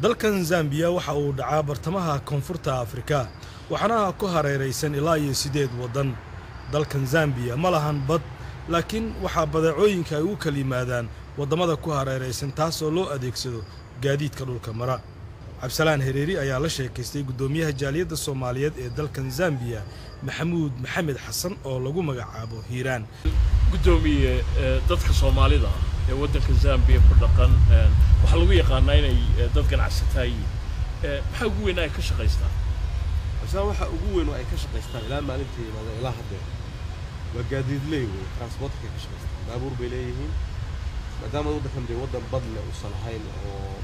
Dalkan Zambiya waxa uu dhacaa bartamaha Koonfurta Afrika, waxaana ku hareeraysan ilaa iyo 8 waddan. Dalkan Zambiya ma lahan bad, laakiin waxaa badeecooyinka ay ugu kala yimaadaan waddamada ku hareeraysan, taasoo loo adeegsado gaadiidka dhulka mara. Cabdisalaan Hereeri ayaa la sheekaystay guddoomiyaha jaaliyadda Soomaaliyeed ee dalkan Zambiya, Maxamuud Maxamed Xasan, oo lagu magacaabo Hiiraan. Guddoomiye, dadka Soomaalida ee waddanka Zambiya ku dhaqan waxaa lagu yaqaanaa inay dad ganacsataa yihiin. Maxaa ugu weyn ay ka shaqaystaan? Cabdisalaan, waxaa ugu weyn oo ay ka shaqaystaan ilaa maalinta yimaadeen ilaa haddeer waa gaadiidley wey, transportka ka shaqaystaan, baabuur bay leeyihiin. Maadaama waddankan dee waddan badle uusan ahayn oo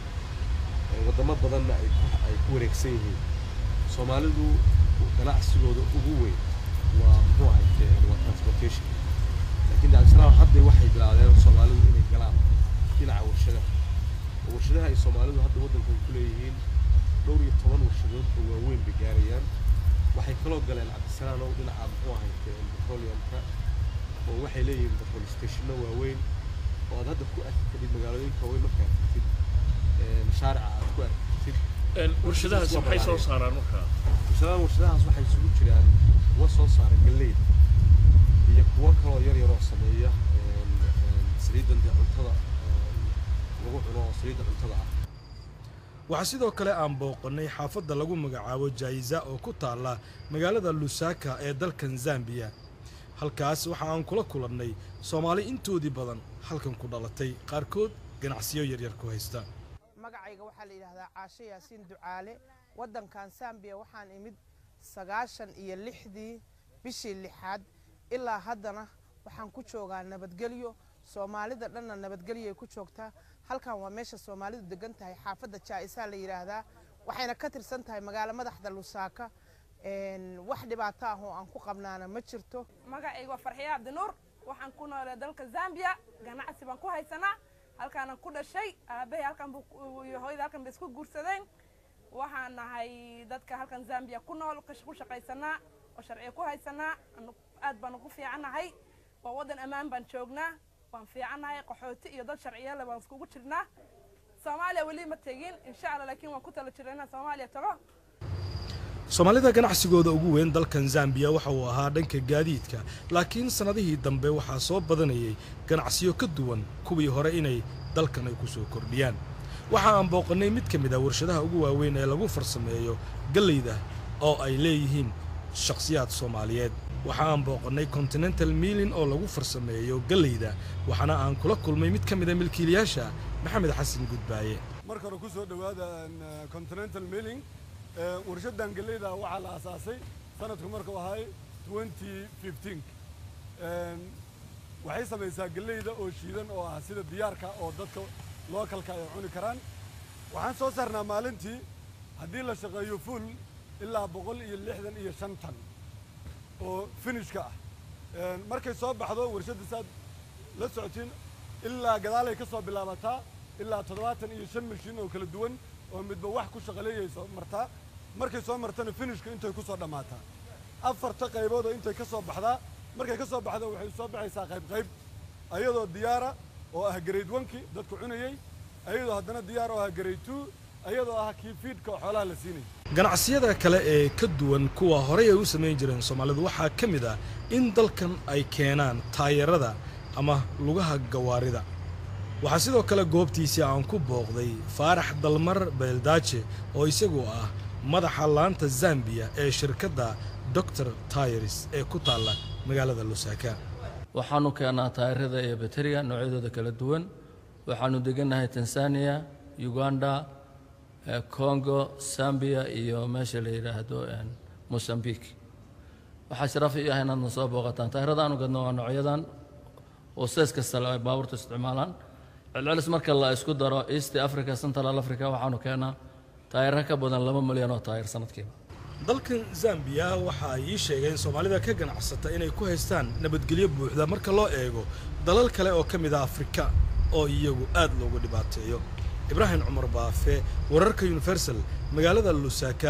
waddamo badanna ay ku wareegsan yihiin, Soomaalidu ganacsigooda ugu weyn waa muxuu ahayte? Waa transportation. Laakiin Cabdisalaam, hadda waxay bilaabeen Soomaalidu inay galaan dhinaca warshadaha, oo warshadaha ay Soomaalidu hadda waddankan ku leeyihiin dhowr iyo toban warshadood oo waaweyn bay gaarayaan. Waxay kaloo galeen, Cabdisalaam, oo dhinaca muxuu ahayte petroleumka, oo waxay leeyihiin petrol stationno waaweyn oo aad hadda ku arki kartid magaalooyinka waaweyn markaad tagtid, shaarica aad ku arki kartid. Warshadahaasi maxay soo saaraan markaa? Cabdisalaam, warshadahaas waxay isugu jiraan kuwa soo saara galleyda iyo kuwo kaloo yar yaroo sameeya saliiddan dee cuntada lagu cuno oo saliidda cuntada ah. Waxaa sidoo kale aan booqannay xaafadda lagu magacaabo Jaiza oo ku taalla magaalada Lusaka ee dalkan Zambiya. Halkaas waxa aan kula kulannay Soomaali intoodii badan halkan ku dhalatay, qaarkood ganacsiyo yaryar ku haysta. Magacayga waxaa la yidhaahdaa Caashe Yaasiin Ducaale. Waddankan Zambiya waxaan imid 96-dii bishii lixaad. Ilaa haddana waxaan ku joogaa nabadgelyo. Soomaalida dhanna nabadgelyoay ku joogtaa. Halkan waa meesha Soomaalidu degan tahay, xaafadda Jaa-isaa la yidhaahdaa, waxayna ka tirsan tahay magaalo madaxda Lusaaka. Wax dhibaato ah oo aan ku qabnaana ma jirto. Magacayga waa Farxiya Cabdinuur. Waxaan ku noolay dalka Zambia, ganacsi baan ku haysanaa. Halkaanan ku dhashay, aabahay halkan iyo hooyada halkan bay isku guursadeen. Waxaan nahay dadka halkan Zambia ku nool, ku shaqaysanaa oo sharciya ku haysanaa. Aad baan ugu fiicannahay, waa waddan ammaan baan joognaa, waan fiicannahay. Qaxooti iyo dad sharciyale baan iskugu jirnaa. Soomaaliya weli ma tegin, insha Allah, laakiin waan ku tala jirnaa inaan Soomaaliya tago. Soomaalida ganacsigooda ugu weyn dalkan Zambiya waxa uu ahaa dhanka gaadiidka, laakiin sannadihii dambe waxaa soo badanayay ganacsiyo ka duwan kuwii hore inay dalkan ay ku soo kordhiyaan. Waxa aan booqannay mid ka mid ah warshadaha ugu waaweyn ee lagu farsameeyo galleyda oo ay leeyihiin shakhsiyaad Soomaaliyeed. Waxa aan booqannay Continental Milling oo lagu farsameeyo galleyda, waxaana aan kula kulmay mid ka mid a milkiilayaasha, Maxamed Xasan Gudbaaye. Marka hore ku soo dhowaada Continental Milling. Warshaddan galleyda waxaa la asaasay sanadku markuu ahay 2015. Waxay samaysaa galleyda oo shiidan oo ah sida diyaarka oo dadka localka ay cuni karaan. Waxaan soo saarnaa maalintii, haddii la shaqeeyo full, ilaa 165 tan oo finishka ah. Markay soo baxdo warshadda, saad la socotiin, ilaa gadaalay ka soo bilaabataa, ilaa 75 mashiin oo kala duwan oo midba wax ku shaqaleeyay soo martaa. Markay soo martana finishka intay ku soo dhammaataa, afarta qaybood oo intay ka soo baxdaa. Markay ka soo baxdo waxay soo baxaysaa qayb qayb, ayadoo diyaara oo ah grade one-kii dadku cunayey, ayadoo haddana diyaar oo ah grade two, ayadoo ah kii feedka oo xoolaha la siinayay. Ganacsiyada kale ee ka duwan kuwa horey ay u samayn jireen Soomaalidu waxaa ka mid ah in dalkan ay keenaan taayarada ama lugaha gawaarida. Waxaa sidoo kale goobtiisii aan ku booqday Faarax Dalmar Beeldaaje oo isagu ah madaxa laanta Zambiya ee shirkadda Doctor Tires ee ku taalla magaalada Lusaka. Waxaanu keennaa taayirada iyo bateriga noocyadooda kala duwan. Waxaanu degannahay Tanzania, Uganda, Congo, Zambia iyo meesha la yidhaahdo Mozambique. Waxaa sharaf ii ah inaadna soo booqataan. Taayirada aanu gadno waa noocyadan oo size kasta ay baabuurta isticmaalaan. Celcelis marka la isku daro East Africa, Central Africa, waxaanu keennaa taayiro ka badan 2 milyan oo taayir sanadkiiba. Dalkan Zambiya waxa ay ii sheegeen Soomaalida ka ganacsata inay ku haystaan nabadgelyo buuxda marka loo eego dalal kale oo ka mid ah Afrika oo iyagu aad loogu dhibaateeyo. Ibraahim Cumar Baafe, wararka Universal, magaalada Lusaka.